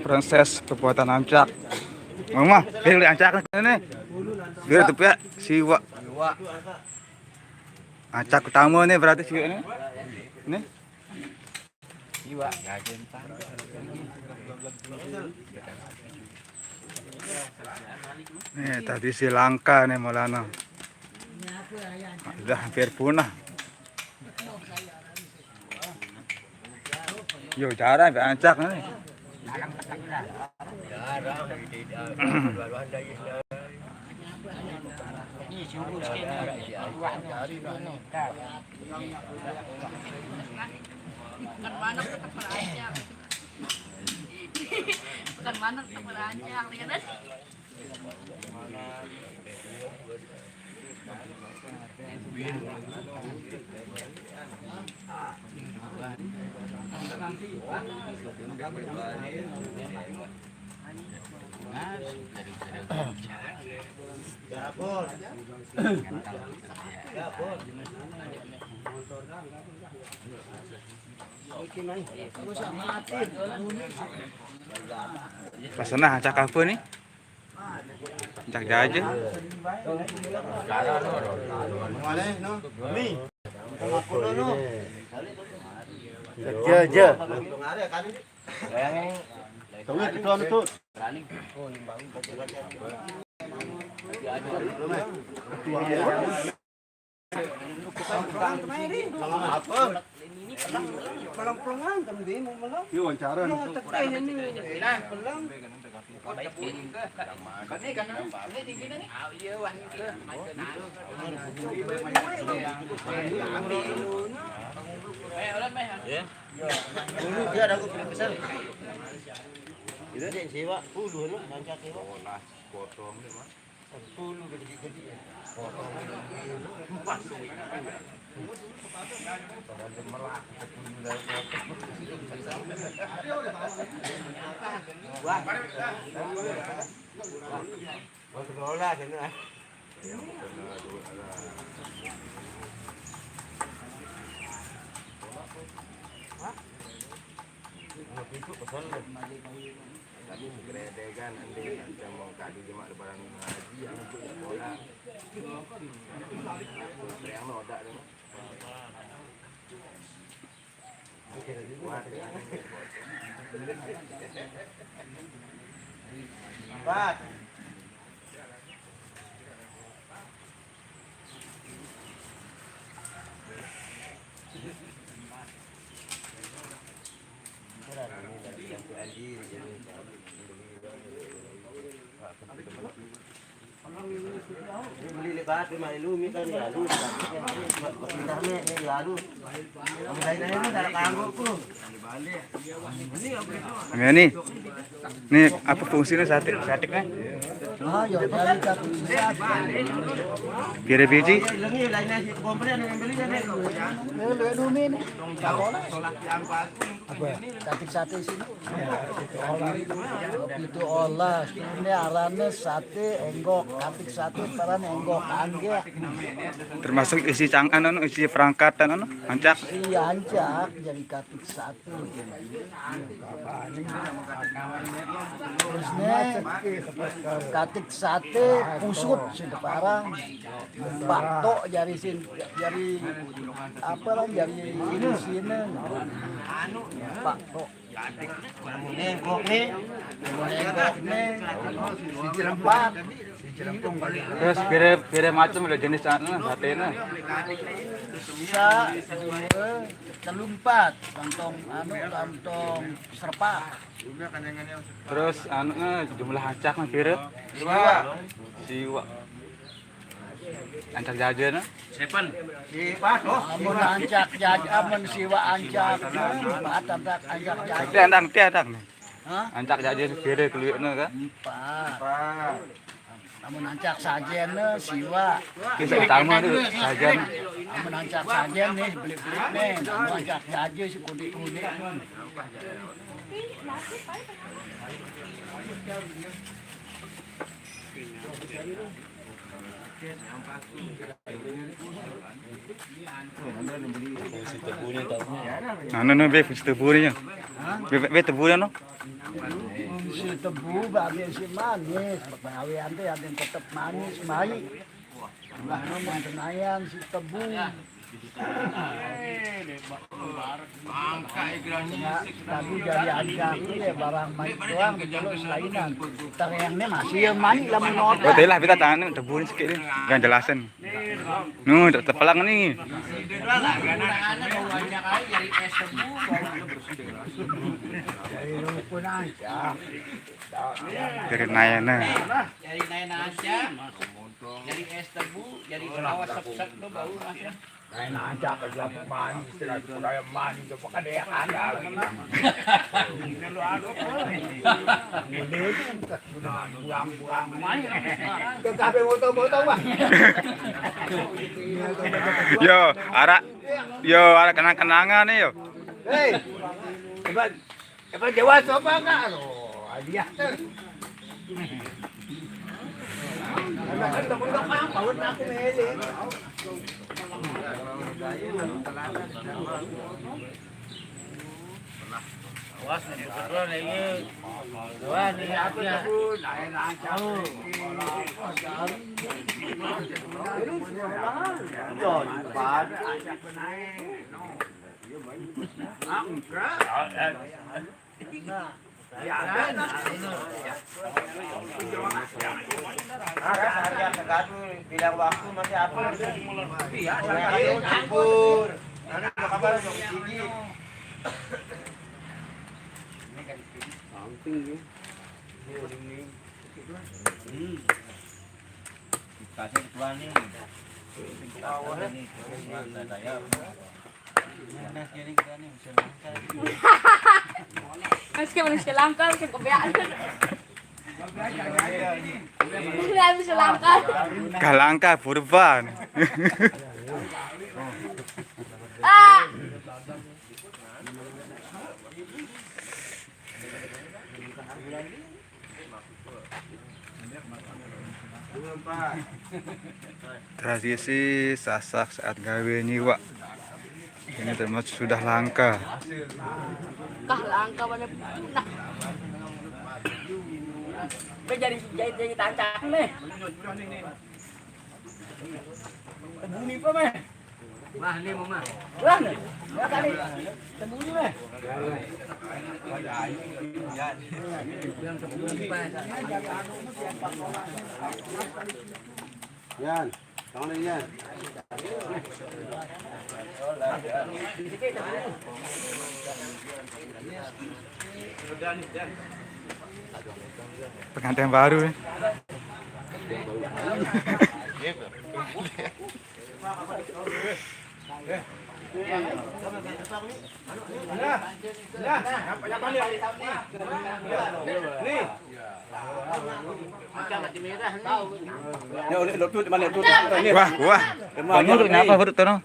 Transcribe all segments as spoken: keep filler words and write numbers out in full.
Princess perbuatan ancak. Mama, pilih ancak nih. Biar tuh ya, siwa. Ancak utama nih berarti siwa nih. Nih. Nih, tadi si langka nih, Maulana. Udah hampir punah. Yo, jarang ancak nih. Bukan manuk, tetap berancak. Bukan manuk, tetap berancak, lihat deh. Pas sana cakap apa nih? Cak jaje. Jaje. Tunggu, itu, itu. Pelong-pelongan kan dia mau melong. Iya, wawancara. Iya, teteh ini. Pelong. Dulu dia ada aku pesan. Dia sewa puluh lu, lancar sewa. Potong deh, Mas. Tapi itu pesan deh. Tadi segredegan, andai macam mau kado jemaah lebaran ngaji, yang itu ya bola. Yang noda deh. Empat. Ini, ini apa fungsinya sate, sate kan? Pira biji? Apa? Katik sate sini. Itu olah, ini arane sate enggok, katik sate peran enggok, anggek. Termasuk isi cang-, anu, anu, isi perangkatan, anu, ancak. Iya, ancak, jadi katik sate. Terus nih, katik sate pusut, sing parang. Pak Tok jari sin, jari apa lah, jari ini sini. Pak Tok. Nengkok nih. Nengkok nih. Siji lempat. Terus pire, pire macam lho jenis anu, satene? Sa, dua, telu, empat. Kantong anu, kantong serpa. Terus anu, eh, jumlah ancak pire? Siwa. Siwa. Ancak jaje, nah. Seven. Amun ancak jaje, amun siwa ancak, empat ancak, ancak jaje. Tiang, tiang, tiang, tiang. Hah? Ancak jaje pire keluyukne, kan? Empat. Amun ancak sajene, siwa. Kita utama tu, sajen. Amun ancak sajen nih, belik-belik nih. Amun ancak jaje, si kunik-kunik. Anu no, be, fungsi tebu ni. Be, be, be tebu no. Fungsi tebu, bagi si manis, pegawai ante ada yang tetap manis, baik. Lah, no, tenayan si tebu. Tadi jadi aja ya, barang main doang, kalau lainan. Tang yang ni masih yang main lah menurut. Oh, tadi lah, kita tangan tebu ni sikit ni. Jangan jelasin. Nu, tak terpelang ni. Dari rukun aja. Dari nayan nah. Dari nayan aja. Dari es tebu, dari rawa sepsek tu bau lah. Nayan aja kerja mani, istilah budaya mani tu pakai dia ada. Buang-buang mani. Ke kafe motor-motor, Bang. Yo, arak, yo, arak kenang-kenangan ni, yo. Hei, hebat. Hebat, Jawa siapa, Kak? Oh, hadiah tu. Ada kan temen kau, Kak, bawa aku mele. Awas nih, kebetulan ini. Wah, ini apa ya? Bilang waktu masih apa? Iya, libur. Ada kabar dong, sini. Samping ya. Hmm. Kasih ketua nih. Ketua nih. Saya. Mas, kayak manusia langka, kayak kebiasaan. Manusia langka. Kalangka, Purban. Ah. Tradisi Sasak saat gawe nyiwak. Ini termasuk sudah langka. Kah langka pada punah. Jadi, jadi, jadi tancap nih. Bumi apa, meh? Wah, ini mau mah. Wah, nih. Ya, tadi. Sembunyi, meh. Yang sembunyi, Pak. Yan, tangan ini, Yan. Pengantin baru nih. Wah, wah. Bangun kenapa, Bro, tono?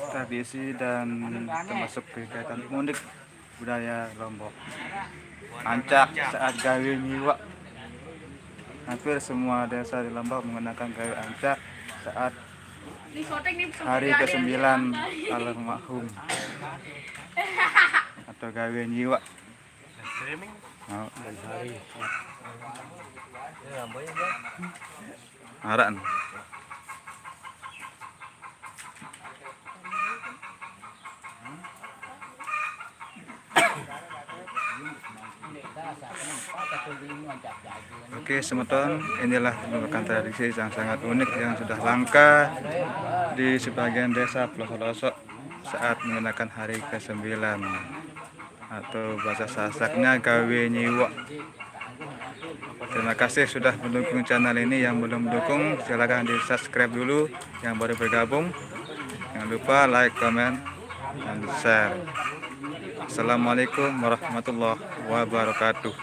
Tradisi dan termasuk kegiatan unik budaya Lombok. Ancak saat gawe nyiwak. Hampir semua desa di Lombok menggunakan gawe ancak saat hari kesembilan almarhum atau gawe nyiwak. Oh. Arak. Oke, semeton, inilah merupakan tradisi yang sangat unik yang sudah langka di sebagian desa Pelosok-losok saat menggunakan hari kesembilan, atau bahasa Sasaknya gawe nyiwak. Terima kasih sudah mendukung channel ini. Yang belum mendukung, silakan di-subscribe dulu. Yang baru bergabung, jangan lupa like, comment, and share. Assalamualaikum warahmatullahi wabarakatuh.